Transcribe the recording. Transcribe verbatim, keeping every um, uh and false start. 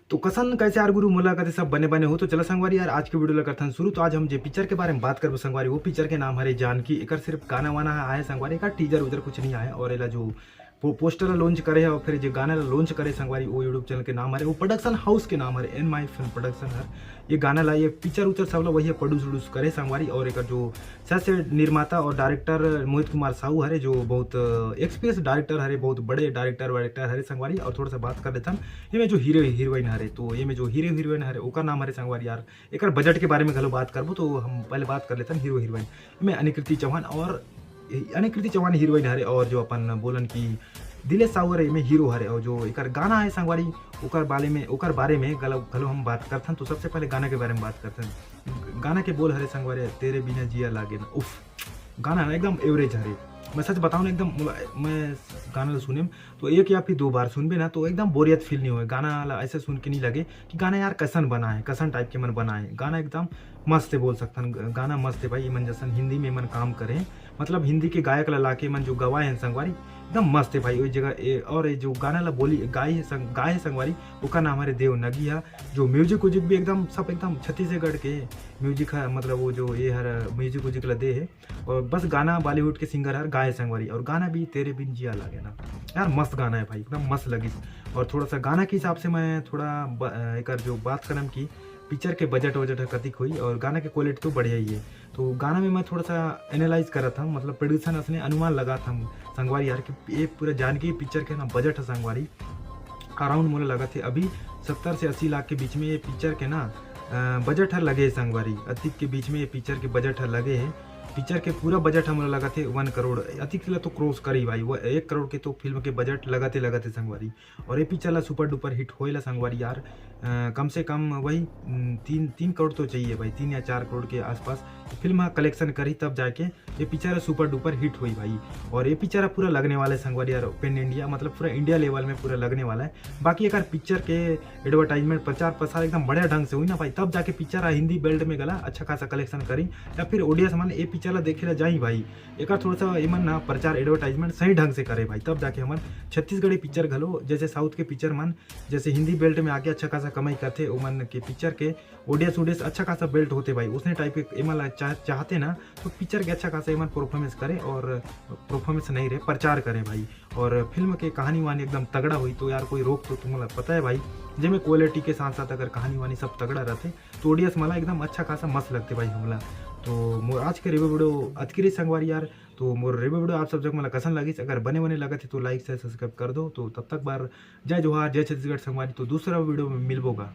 तो कसन कैसे यार गुरु, मोला कथे सब बने बने हो। तो चला संगवारी यार, आज के video ला करथन शुरू। तो आज हम जे पिक्चर के बारे में बात करबो संगवारी, वो पिक्चर के नाम हरे जानकी। एकर सिर्फ गाना वाना आए संगवारी, एकर टीजर उजर कुछ नहीं आए। और एला जो पो-, पोस्टर ला लॉन्च करे हे और फिर जे गाना ला लॉन्च करे संगवारी, वो YouTube चैनल के नाम हरे, वो प्रोडक्शन हाउस के नाम हरे एन माई फिल्म प्रोडक्शन हर। ये गाना ला, ये पिक्चर उचर सब ला वही प्रोड्यूस उड्यूस करे संगवारी। और एकर जो सस्य निर्माता और डायरेक्टर मोहित कुमार साहू हरे, जो बहुत एक्सपीरियंस डायरेक्टर हरे, बहुत बड़े डायरेक्टर वायरेक्टर हरे संगवारी। और थोड़ा सा बात कर लेथन एमे जो हीरो हीरोइन हरे। तो एमे जो हीरो हीरोइन हरे, ओकर नाम हरे संगवारी यार। एकर बजट के बारे में घलो बात करबो, तो हम पहले बात कर लेथन हीरो हीरोइन। एमे अनिकृति चौहान और अनिकृति चौहान हीरोइन हरे, और जो अपन बोलन की दिलेश साहू हरे, एमे हीरो हरे। और जो एकर गाना है संगवारी, ओकर बारे में, ओकर बारे में घलो, घलो हम बात करथन। तो सबसे पहले गाना के बारे में बात करथन। गाना के बोल हरे संगवारी, तेरे बिना जिया लागे ना। उफ, गाना ना एकदम एवरेज हरे। मैं सच बताऊँ ना, एकदम मोला, मैं गाना ला सुने तो एक या फिर दो बार सुनबे ना, तो एकदम बोरियत फील नहीं होए। गाना ला ऐसे सुन के नहीं लगे कि गाना यार कैसन बना है, कैसन टाइप के मन बना है। गाना एकदम मस्त है, बोल सकथन ग-, गाना मस्त है भाई। एमन जैसन हिंदी में एमन काम करे, मतलब हिंदी के गायक ला लाके एमन जो गवाए हैं संगवारी, एकदम मस्त है भाई। वही जगह ए, और ये जो गाना ला बोली गाई है संग, गाए है संगवारी, ओकर नाम हरे देव नगिया। जो म्यूजिक उजिक भी एकदम सब एकदम छत्तीसगढ़ के म्यूजिक है, मतलब वो जो ये हर म्यूजिक उजिक ला दे है। और बस गाना बॉलीवुड के सिंगर हर गाए संगवारी, और गाना भी तेरे बिन जिया लागे ना। यार मस्त गाना है भाई, एकदम मस्त लगिस। और थोड़ा सा गाना के हिसाब से मैं थोड़ा ब-, एकर जो बात करम कि पिक्चर के बजट वजट है कतिक होई, और गाना के क्वालिटी तो बढ़िया ही है। तो गाना में मैं थोड़ा सा एनालाइज करत हूँ, मतलब प्रोड्यूसर असने अनुमान लगात हूँ संगवारी यार कि ये पूरा जानकी पिक्चर के ना बजट है संगवारी, अराउंड मोला लगत हे अभी सत्तर से अस्सी लाख के बीच में ये पिक्चर के ना, अ, बजट हर लगे हे संगवारी। अतीत के बीच में ये पिक्चर के बजट हर लगे हे। पिक्चर के पूरा बजट ह मोला लगत हे वन करोड़, अतीत ला तो क्रॉस करी भाई, वो एक करोड़ के तो फिल्म के बजट लगत हे, लगत हे संगवारी। और ये पिक्चर ला सुपर डुपर हिट होए ला संगवारी यार, अ, कम से कम वही, उम, तीन, तीन करोड़ तो चाहिए भाई, तीन या चार करोड़ के आसपास फिल्म ह कलेक्शन करी, तब जाके ये पिक्चर ह सुपर डुपर हिट होई भाई। और ये पिक्चर ह पूरा लगने वाला है संगवारी यार, पैन इंडिया, मतलब पूरा इंडिया लेवल में पूरा लगने वाला है। बाकी अगर पिक्चर के एडवर्टाइजमेंट, प्रचार प्रसार एकदम बढ़िया ढंग से हुई ना भाई, तब जाके पिक्चर ह हिंदी बेल्ट में घला अच्छा खासा कलेक्शन करी, या फिर ऑडियंस मन ये पिक्चर ला देखे ला जाही भाई। एकर थोड़ा सा एमन ना प्रचार एडवर्टाइजमेंट सही ढंग से करे भाई, तब जाके हमन छत्तीसगढ़ी पिक्चर घलो, जैसे साउथ के पिक्चर मन जैसे हिंदी बेल्ट में आके अच्छा खासा कमाई करथे, ओमन के पिक्चर के ऑडियंस उडियंस अच्छा खासा बेल्ट होथे भाई। उसने टाइप के एमन ला चाह-, चाहथे ना, तो पिक्चर के अच्छा खासा एमन परफॉर्मेंस करे और परफॉर्मेंस नहीं रहे, प्रचार करे भाई। और फिल्म के कहानी वहानी एकदम तगड़ा होई, तो यार कोई रोक तो तुमला पता है भाई, जेमे क्वालिटी के साथ साथ अगर कहानी वहानी सब तगड़ा रहथे, तो ऑडियंस मला एकदम अच्छा खासा मस्त लगथे भाई हमला। तो मोर आज के रिव्यू वीडियो अतकी रही संगवारी यार। तो मोर रिव्यू वीडियो आप सब जग मला कसन लगिस, अगर बने बने लगत हे तो लाइक शेयर सब्सक्राइब कर दो। तो तब तक बार जय जोहार, जय छत्तीसगढ़ संगवारी। तो दूसरा वीडियो में मिलबो गा।